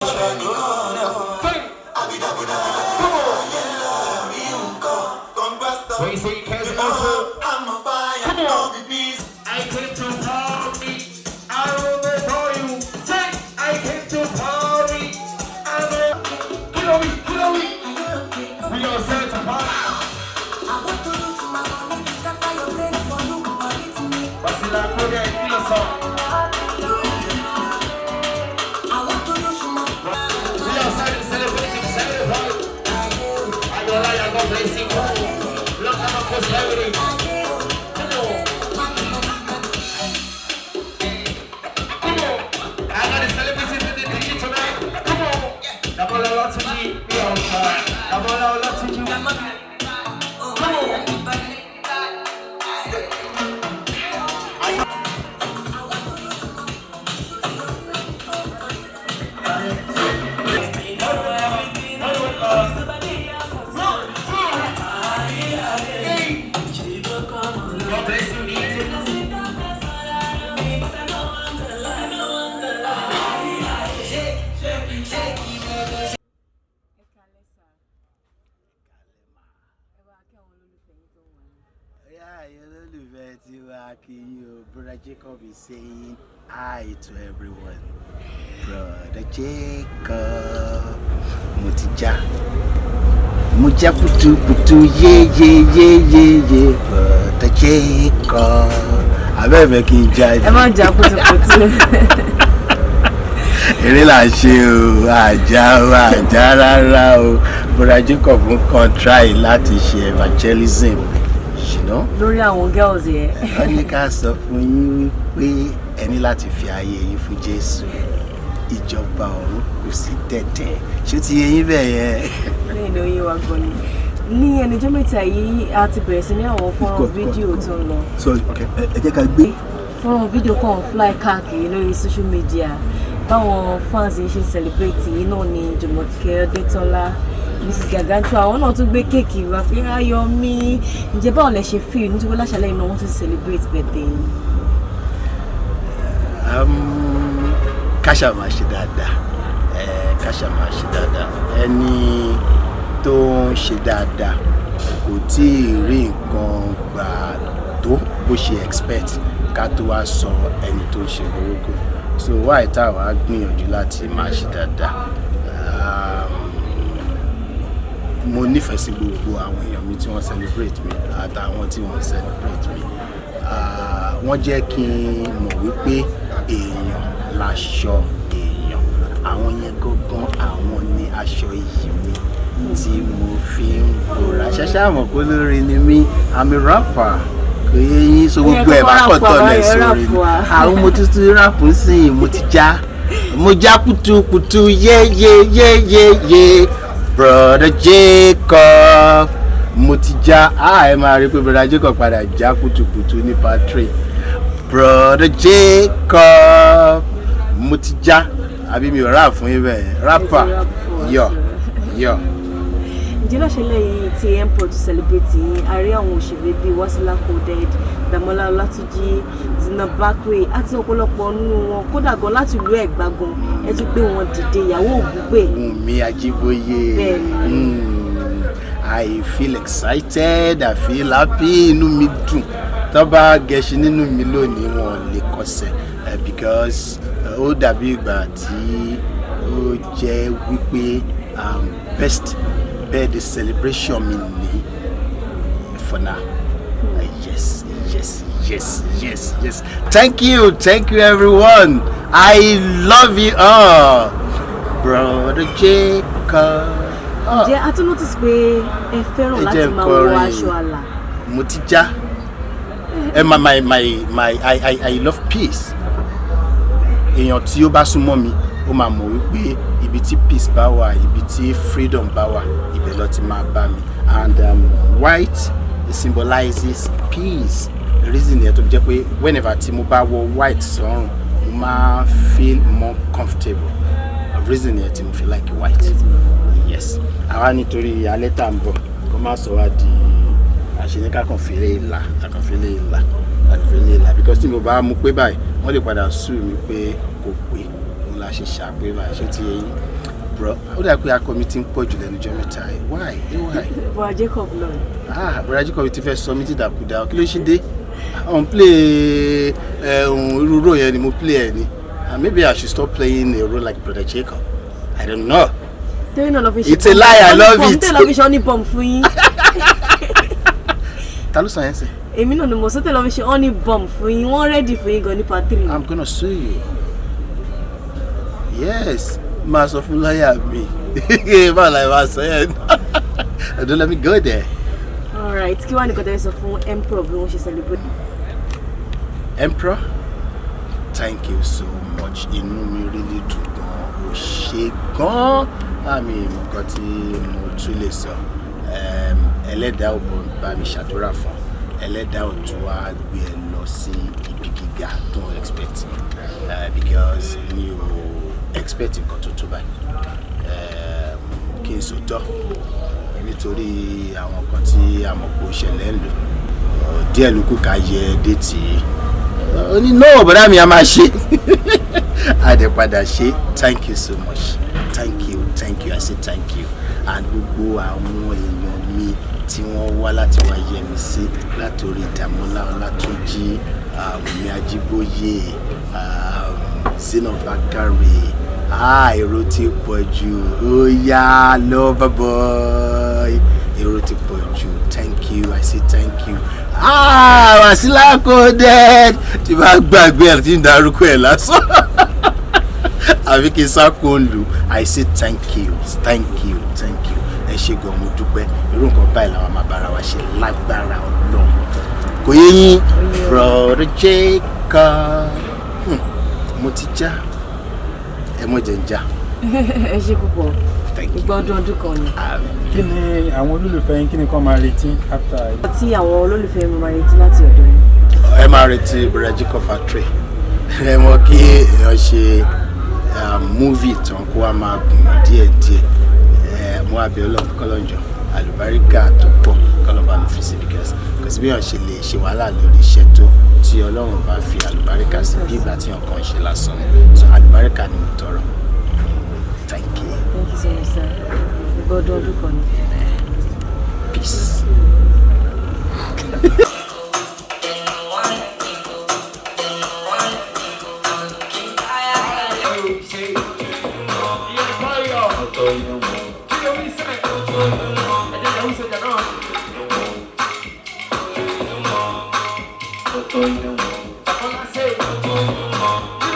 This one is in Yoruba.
Three. Come on. What you say, Kez Auto? Come on. I came to party. I will for you. Say, I came to party. I will. Chloe, Chloe. We are set to party. Basila Korea, kí sọ? We are celebrating, celebrate. Ayọ̀lá God bless you. Long time of prosperity. Come on. Come on. I got the celebrities in the DJ tonight. Come on. Damola Olatunji, we outside. Damola Olatunji. Come on. One, two, three. God bless you, DJ. Ẹ káalẹ́ sir. Ẹ bá kí àwọn olólùfẹ́ yín tó wà ní. Yeah, olólùfẹ́ tiwa kí yín o. Brother Jacob is saying hi to everyone. Brother Jacob. Mo ti já. Mo já kutukutu yé yé yé yé yé. Brother Jacob. Abẹ́ẹ̀fẹ́ kí n já. Ẹ má jà kutukutu. Eré là ń ṣe o, àjà o, àjà rárá o. Brother Jacob ń kàn try láti ṣe evangelism. Lórí àwọn girls yẹn. Wọ́n ní ká sọ fún yín wípé ẹ ní láti fi ayé yín fún Jésù, ìjọba ọ̀run kù sí dẹ̀dẹ̀. Ṣé ti yé yín bẹ́ẹ̀ yẹn? Lẹ́yìn ló yé wa gan ni. Ní ẹnujọ́ mẹ́ta yìí, a ti bẹ̀rẹ̀ sí ní àwọn fọ́nrán fídíò tó ń lọ. So okay, ẹ jẹ́ ká gbé. Fọ́nrán fídíò kan fly káàkiri lórí social media, báwọn fans yìí ṣe ń celebrate yìí náà ni Jùmọ̀kẹ́ Ọdẹ́tọ́lá, Mrs Gargantua, àwọn náà tún gbé cake wá pé ayọ̀ mi. Ǹjẹ́ báwo lẹ ṣe feel nítorí láṣálẹ́ iná wọ́n tún celebrate birthday yìí? Ká ṣáà máa ṣe dáadáa, ká ṣáà máa ṣe dáadáa. Ẹni tó ń ṣe dáadáa kò tí ì rí nǹkan gbà tó bó ṣe expect, ká tó wá sọ ẹni tó ń ṣe burúkú. So why tá a wá gbìyànjú láti máa ṣe dáadáa? Mo nífẹ̀ẹ́ sí gbogbo àwọn èèyàn mi tí wọ́n celebrate mi àtàwọn tí wọ́n celebrate mi. Ah, wọ́n jẹ́ kí n mọ̀ wípé èèyàn láṣọ èèyàn. Àwọn yẹn gangan, àwọn ní aṣọ iyì mi tí mo fi ń bòrà ṣẹṣẹ àmọ́ pé olórin ni mí. I'm a rapper, kò yé yín? So gbogbo ẹ̀ bá kọ̀ tọ̀lẹ̀ sórí mi. Àwọn mo tuntun rap sí i, mo ti já, mo já kutukutu yé yé yé yé yé. Brother Jacob, mo ti já. Ah, ẹ máa rí i pé Brother Jacob padà já kutukutu ní part 3. Brother Jacob, mo ti já. Àbí mi ò rap fún yín bẹ́ẹ̀? Rapper yọ yọ. Ǹjẹ́ láṣálẹ́ yìí tí Mprod to celebrate yìí, a rí àwọn òṣèré bíi Wasila Coded, Damola Olatunji, Zina Bakre àti ọ̀pọ̀lọpọ̀ nínú wọn, kódà gan láti ìlú Ẹ̀gbá gan, ẹ tún gbé wọn dìde, ìyàwó Ògúngbè. Wùnmí Ajíbóyè. Bẹ́ẹ̀ni. I feel excited, I feel happy, inú mi dùn. Tó bá gẹṣin nínú mi lónìí, wọn ò lè kọsẹ̀, because ó dàbí ìgbà tí ó jẹ́ wípé best birthday celebration mi ní for now. Yes. Thank you, thank you everyone. I love you all. Brother Jacob. Ah, Ǹjẹ́ a tún notice pé ẹ fẹ́ràn Ẹ láti jẹ́ n máa wọ kọrin. aṣọ àlà? Mo ti já. Ẹ ma my my my I love peace. Èèyàn tí ó bá súnmọ́ mi, ó máa mọ̀ wípé ibi tí peace bá wà, ibi tí freedom bá wà, ibẹ̀ ló ti máa bá mi. And white symbolizes peace. The reason yẹn tó fi jẹ́ pé whenever tí mo bá wọ white sọ́rùn, mo máa feel more comfortable. The reason yẹn tí mo fi like white, yes. Àwa nítorí alẹ́ tá à ń bọ̀, kó má sọ wá di àṣeyẹ, ká kàn fèrè ìlà, ká kàn fèrè ìlà, ká kàn fèrè ìlà, because tí mo bá mú pé báyìí, wọ́n lè padà sue mi pé kò pé òun la. ṣe ṣàpè bá a ṣe ti yẹ yín. Bro, ó dà pé akọ mi ti ń pọ̀ jù lẹ́nu ọjọ́ mẹ́ta yìí. Why? Why? Bọ́lá Jacob náà ni. Ah, Bọ́lá Jacob ti fẹ́ sọ mí dìdàkudà. Kí ló ṣe dé? Òun play irú role yẹn ni mo play ẹ̀ ni. And maybe I should stop playing a role like Brother Jacob. I don't know. Torí náà lọ fi ṣe It's a lie, I love it. Tẹ́lẹ̀ lọ fi ṣe honey bomb fún yín. Ta ló sọ yẹn sí? Èmi náà ni mo sọ, tẹ́lẹ̀ lọ fi ṣe honey bomb fún yín. Wọ́n ready fún yín gan ní part 3. I'm gonna sue you. Yes, máa sọ fún lọ́ọ̀yà mi. Báwo la máa sọ yẹn? Don't let me go there. Alright, kí wàá nìkan tẹ́lẹ̀ sọ fún Emperor bí wọ́n ṣe celebrate? Emperor, thank you so much. Inú mi really dùn gan. O ṣe gan. Àmì nǹkan tí mo tún lè sọ. Ẹlẹ́dàá ò bá mi ṣàdúrà fún. Ẹlẹ́dàá ò tún wá gbé ẹ lọ sí ibi gíga tó ń expect. Because mi ò expect nǹkan tó tó báyìí. Kí n sòótọ́, nítorí àwọn kan tí a mọ̀ pé ó ṣẹlẹ̀ ń lò díẹ̀ ló kù ká yẹ date yìí. Ó ní no, bọ̀dá mi, a máa ṣe, a dẹ̀ padà ṣe. Thank you so much, thank you, thank you, I say thank you. And gbogbo àwọn èèyàn mi tí wọ́n wá láti wá yẹ mi sí, látòrí Dàmọ́lá Ọlátúnjí, Wùmí Ajíbóyè, Zainab Bakare, ah, èrò ti pọ̀ jù. Ó yá, lover boy, èrò ti pọ̀ jù. Thank you, I say thank you. Ah, Wasila Coded, tí bá gbàgbé ẹ̀ tí ń darúkọ ẹ̀ lásán àbí kí n sá kó lù. I say thank you, thank you, thank you. Ẹ ṣé gan, mo dúpẹ́. Irú nǹkan báyìí làwọn máa bára wa ṣe lágbára Ọlọ́run. Kò yé yín, Brother Jacob. Mo ti já, ẹ mọ̀ jẹ́ ń já. Ẹ ṣe púpọ̀. Thank you. Ìgbà ọdún ọdún kan ni. Kí ni àwọn olólùfẹ́ yín, kí ni kán máa retí after? Tí àwọn olólùfẹ́ mi máa retí láti ọ̀dọ̀ yín. Ẹ máa retí Brother Jacob Factory. Ẹ mọ̀ kí èèyàn ṣe movie tán kó wá máa gùn díẹ̀díẹ̀. Ẹ mo wá bẹ̀ Ọlọ́run kọ́lọ́njọ́ àlùbáríkà tó pọ̀ kọ́lọ́n bá mi fi sí, because kò sí bí èèyàn ṣe lè ṣe wàhálà lórí iṣẹ́ tó, tí Ọlọ́run bá fi àlùbáríkà sí, bí ìgbà tí èèyàn kàn ń ṣe lásán ni. So àlùbáríkà ni mo tọrọ. Thank you. Thank you so much, sir. Ìgbà ọdún ọdún kan ni. Peace. You say, you're fire.